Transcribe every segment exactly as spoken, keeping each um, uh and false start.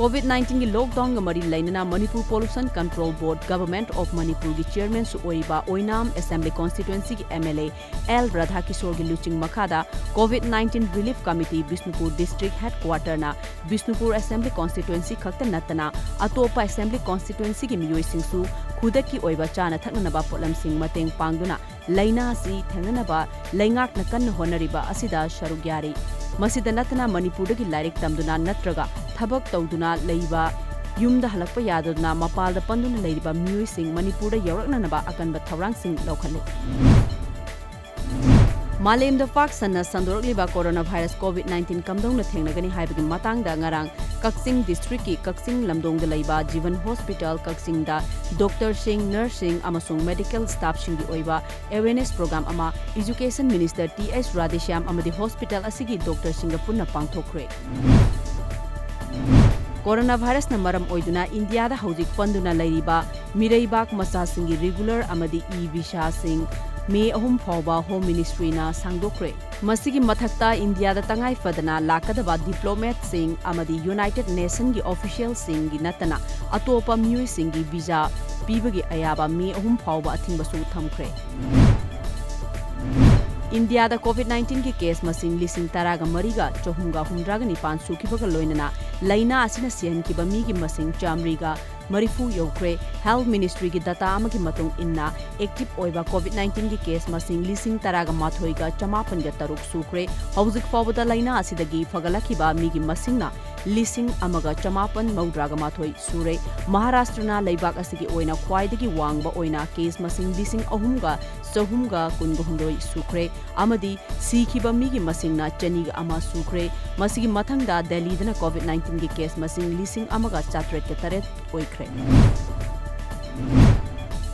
COVID nineteen ꯒꯤ lockdown ꯒ ꯃꯔꯤ ꯂꯩꯅꯅ Manipur Pollution Control Board, Government of Manipur ꯒꯤ chairman ꯁꯨ ꯑꯣꯏꯔꯤꯕ ꯑꯣꯏꯅꯥꯝ Assembly Constituency ꯒꯤ MLA ꯑꯦꯜ ꯔꯥꯙꯥꯀꯤꯁꯣꯔꯒꯤ ꯂꯨꯆꯤꯡ ꯃꯈꯥꯗ COVID nineteen Relief Committee, Bishnupur District Headquarter ꯅ Bishnupur Assembly Constituency ꯈꯛꯇ ꯅꯠꯇꯅ ꯑꯇꯣꯞꯄ Assembly Constituency ꯒꯤ ꯃꯤꯑꯣꯏꯁꯤꯡꯁꯨ ꯈꯨꯗꯛꯀꯤ ꯑꯣꯏꯕ ꯆꯥꯅ ꯊꯛꯅꯅꯕ ꯄꯣꯠꯂꯝꯁꯤꯡ ꯃꯇꯦꯡ ꯄꯥꯡꯗꯨꯅ ꯂꯥꯏꯅꯥ ꯑꯁꯤ ꯊꯦꯡꯅꯅꯕ ꯂꯩꯉꯥꯛꯅ ꯀꯟꯅ ꯍꯣꯠꯅꯔꯤꯕ ꯑꯁꯤꯗ ꯁꯔꯨꯛ ꯌꯥꯔꯤ꯫ ꯃꯁꯤꯗ ꯅꯠꯇꯅ ꯃꯅꯤꯄꯨꯔꯗꯒꯤ ꯂꯥꯏꯔꯤꯛ ꯇꯝꯗꯨꯅ ꯅꯠꯇ꯭ꯔꯒ ꯊꯕꯛ ꯇꯧꯗꯨꯅ ꯂꯩꯕ, ꯌꯨꯝꯗ ꯍꯜꯂꯛꯄ ꯌꯥꯗꯗꯨꯅ ꯃꯄꯥꯜꯗ ꯄꯟꯗꯨꯅ ꯂꯩꯔꯤꯕ ꯃꯤꯑꯣꯏꯁꯤꯡ ꯃꯅꯤꯄꯨꯔꯗ ꯌꯧꯔꯛꯅꯅꯕ ꯑꯀꯟꯕ ꯊꯧꯔꯥꯡꯁꯤꯡ ꯂꯧꯈꯠꯂꯤ꯫ ꯃꯥꯂꯦꯝꯗ ꯄꯥꯛ ꯁꯟꯅ ꯁꯟꯗꯣꯔꯛꯂꯤꯕ coronavirus COVID nineteen ꯀꯝꯗꯧꯅ ꯊꯦꯡꯅꯒꯅꯤ ꯍꯥꯏꯕꯒꯤ ꯃꯇꯥꯡꯗ ꯉꯔꯥꯡ ꯀꯛꯆꯤꯡ district ꯀꯤ ꯀꯛꯆꯤꯡ ꯂꯝꯗꯣꯡꯗ ꯂꯩꯕ ꯖꯤꯕꯟ hospital ꯀꯛꯆꯤꯡꯗ doctor ꯁꯤꯡ, nurse ꯁꯤꯡ ꯑꯃꯁꯨꯡ medical staff ꯁꯤꯡꯒꯤ ꯑꯣꯏꯕ awareness program ꯑꯃ Education Minister T H Radheshyam ꯑꯃꯗꯤ hospital ꯑꯁꯤꯒꯤ doctor ꯁꯤꯡꯒ ꯄꯨꯟꯅ ꯄꯥꯡꯊꯣꯛꯈ꯭ꯔꯦ꯫ Coronavirus ꯅ ꯃꯔꯝ ꯑꯣꯏꯗꯨꯅ ꯏꯟꯗꯤꯌꯥꯗ ꯍꯧꯖꯤꯛ ꯄꯟꯗꯨꯅ ꯂꯩꯔꯤꯕ ꯃꯤꯔꯩꯕꯥꯛ ꯃꯆꯥꯁꯤꯡꯒꯤ regular ꯑꯃꯗꯤ e-visa ꯁꯤꯡ ꯃꯦ ꯑꯍꯨꯝ ꯐꯥꯎꯕ Home Ministry ꯅ ꯁꯥꯡꯗꯣꯛꯈ꯭ꯔꯦ꯫ ꯃꯁꯤꯒꯤ ꯃꯊꯛꯇ ꯏꯟꯗꯤꯌꯥꯗ ꯇꯉꯥꯏ ꯐꯗꯅ ꯂꯥꯛꯀꯗꯕ diplomat ꯁꯤꯡ ꯑꯃꯗꯤ United Nation ꯒꯤ official ꯁꯤꯡꯒꯤ ꯅꯠꯇꯅ ꯑꯇꯣꯞꯄ ꯃꯤꯑꯣꯏꯁꯤꯡꯒꯤ visa ꯄꯤꯕꯒꯤ ꯑꯌꯥꯕ ꯃꯦ ꯑꯍꯨꯝ ꯐꯥꯎꯕ ꯑꯊꯤꯡꯕꯁꯨ ꯊꯝꯈ꯭ꯔꯦ꯫ ꯏꯟꯗꯤꯌꯥꯗ COVID nineteen ꯒꯤ case ꯃꯁꯤꯡ ꯂꯤꯁꯤꯡ ꯇꯔꯥꯒ ꯃꯔꯤꯒ ꯆꯍꯨꯝꯒ ꯍꯨꯝꯗ꯭ꯔꯥꯒ ꯅꯤꯄꯥꯟ ꯁꯨꯈꯤꯕꯒ ꯂꯣꯏꯅꯅ ꯂꯥꯏꯅꯥ ꯑꯁꯤꯅ ꯁꯤꯍꯟꯈꯤꯕ ꯃꯤꯒꯤ ꯃꯁꯤꯡ ꯆꯥꯃꯔꯤꯒ ꯃꯔꯤꯐꯨ ꯌꯧꯈ꯭ꯔꯦ꯫ Health Ministry ꯒꯤ data ꯑꯃꯒꯤ ꯃꯇꯨꯡ ꯏꯟꯅ, active ꯑꯣꯏꯕ COVID nineteen ꯒꯤ case ꯃꯁꯤꯡ ꯂꯤꯁꯤꯡ ꯇꯔꯥꯒ ꯃꯥꯊꯣꯏꯒ ꯆꯃꯥꯄꯟꯒ ꯇꯔꯨꯛ ꯁꯨꯈ꯭ꯔꯦ꯫ ꯍꯧꯖꯤꯛ ꯐꯥꯎꯕꯗ ꯂꯥꯏꯅꯥ ꯑꯁꯤꯗꯒꯤ ꯐꯒꯠꯂꯛꯈꯤꯕ ꯃꯤꯒꯤ ꯃꯁꯤꯡꯅ ꯂꯤꯁꯤꯡ ꯑꯃꯒ ꯆꯃꯥꯄꯟ ꯃꯧꯗ꯭ꯔꯥꯒ ꯃꯥꯊꯣꯏ ꯁꯨꯔꯦ꯫ ꯃꯍꯥꯔꯥꯁꯇ꯭ꯔꯅ ꯂꯩꯕꯥꯛ ꯑꯁꯤꯒꯤ ꯑꯣꯏꯅ ꯈ꯭ꯋꯥꯏꯗꯒꯤ ꯋꯥꯡꯕ ꯑꯣꯏꯅ case ꯃꯁꯤꯡ ꯂꯤꯁꯤꯡ ꯑꯍꯨꯝꯒ ꯆꯍꯨꯝꯒ ꯀꯨꯟꯒ ꯍꯨꯝꯗꯣꯏ ꯁꯨꯈ꯭ꯔꯦ ꯑꯃꯗꯤ ꯁꯤꯈꯤꯕ ꯃꯤꯒꯤ ꯃꯁꯤꯡꯅ ꯆꯅꯤꯒ ꯑꯃ ꯁꯨꯈ꯭ꯔꯦ꯫ ꯃꯁꯤꯒꯤ ꯃꯊꯪꯗ ꯗꯦꯜꯂꯤꯗꯅ COVID nineteen ꯒꯤ case ꯃꯁꯤꯡ ꯂꯤꯁꯤꯡ ꯑꯃꯒ ꯆꯥꯇ꯭ꯔꯦꯠꯀ ꯇꯔꯦꯠ ꯑꯣꯏꯈ꯭ꯔꯦ꯫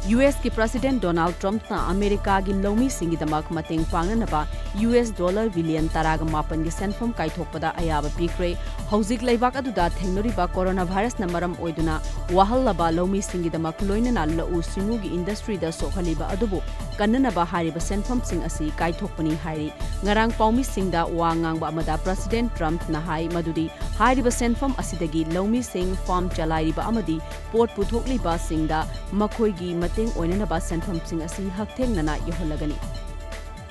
ꯌꯨ ꯑꯦꯁ ꯀꯤ President Donald Trump ꯅ ꯑꯃꯦꯔꯤꯀꯥꯒꯤ ꯂꯧꯃꯤꯁꯤꯡꯒꯤꯗꯃꯛ ꯃꯇꯦꯡ ꯄꯥꯡꯅꯅꯕ ꯌꯨ ꯑꯦꯁ ꯗꯣꯂꯔ ꯕꯤꯂꯤꯌꯟ ꯇꯔꯥꯒ ꯃꯥꯄꯟꯒꯤ ꯁꯦꯟꯐꯝ ꯀꯥꯏꯊꯣꯛꯄꯗ ꯑꯌꯥꯕ ꯄꯤꯈ꯭ꯔꯦ꯫ ꯍꯧꯖꯤꯛ ꯂꯩꯕꯥꯛ ꯑꯗꯨꯗ ꯊꯦꯡꯅꯔꯤꯕ ꯀꯣꯔꯣꯅꯥ ꯚꯥꯏꯔꯁꯅ ꯃꯔꯝ ꯑꯣꯏꯗꯨꯅ ꯋꯥꯍꯜꯂꯕ ꯂꯧꯃꯤꯁꯤꯡꯒꯤꯗꯃꯛ ꯂꯣꯏꯅꯅ ꯂꯧꯎ ꯁꯤꯡꯎꯒꯤ ꯏꯟꯗꯁꯇ꯭ꯔꯤꯗ ꯁꯣꯛꯍꯜꯂꯤꯕ ꯑꯗꯨꯕꯨ ꯀꯟꯅꯅꯕ ꯍꯥꯏꯔꯤꯕ ꯁꯦꯟꯐꯝꯁꯤꯡ ꯑꯁꯤ ꯀꯥꯏꯊꯣꯛꯄꯅꯤ ꯍꯥꯏꯔꯤ꯫ ꯉꯔꯥꯡ ꯄꯥꯎꯃꯤꯁꯤꯡꯗ ꯋꯥ ꯉꯥꯡꯕ ꯑꯃꯗ ꯄ꯭ꯔꯁꯤꯗꯦꯟꯠ ꯇ꯭ꯔꯝꯞꯅ ꯍꯥꯏ ꯃꯗꯨꯗꯤ ꯍꯥꯏꯔꯤꯕ ꯁꯦꯟꯐꯝ ꯑꯁꯤꯗꯒꯤ ꯂꯧꯃꯤꯁꯤꯡ, ꯐꯥꯔꯝ ꯆꯂꯥꯏꯔꯤꯕ ꯑꯃꯗꯤ ꯄꯣꯠ ꯄꯨꯊꯣꯛꯂꯤꯕꯁꯤꯡꯗ ꯃꯈꯣꯏꯒꯤ ꯃꯇꯦꯡ ꯑꯣꯏꯅꯅꯕ ꯁꯦꯟꯐꯝꯁꯤꯡ ꯑꯁꯤ ꯍꯛꯊꯦꯡꯅꯅ ꯌꯧꯍꯜꯂꯒꯅꯤ꯫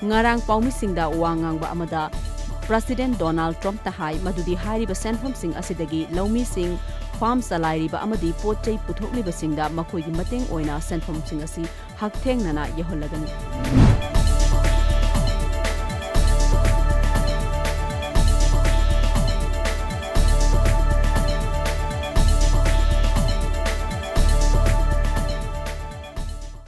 ꯉꯔꯥꯡ ꯄꯥꯎꯃꯤꯁꯤꯡꯗ ꯋꯥ ꯉꯥꯡꯕ ꯑꯃꯗ ꯄ꯭ꯔꯁꯤꯗꯦꯟꯠ ꯗꯣꯅꯥꯜꯗ ꯇ꯭ꯔꯝꯞꯅ ꯍꯥꯏ ꯃꯗꯨꯗꯤ ꯍꯥꯏꯔꯤꯕ ꯁꯦꯟꯐꯝꯁꯤꯡ ꯑꯁꯤꯗꯒꯤ ꯂꯧꯃꯤꯁꯤꯡ, ꯐꯥꯔꯝ ꯆꯂꯥꯏꯔꯤꯕ ꯑꯃꯗꯤ ꯄꯣꯠ ꯆꯩ ꯄꯨꯊꯣꯛꯂꯤꯕꯁꯤꯡꯗ ꯃꯈꯣꯏꯒꯤ ꯃꯇꯦꯡ ꯑꯣꯏꯅ ꯁꯦꯟꯐꯝꯁꯤꯡ ꯑꯁꯤ ꯍꯛꯊꯦꯡꯅꯅ ꯌꯧꯍꯜꯂꯒꯅꯤ꯫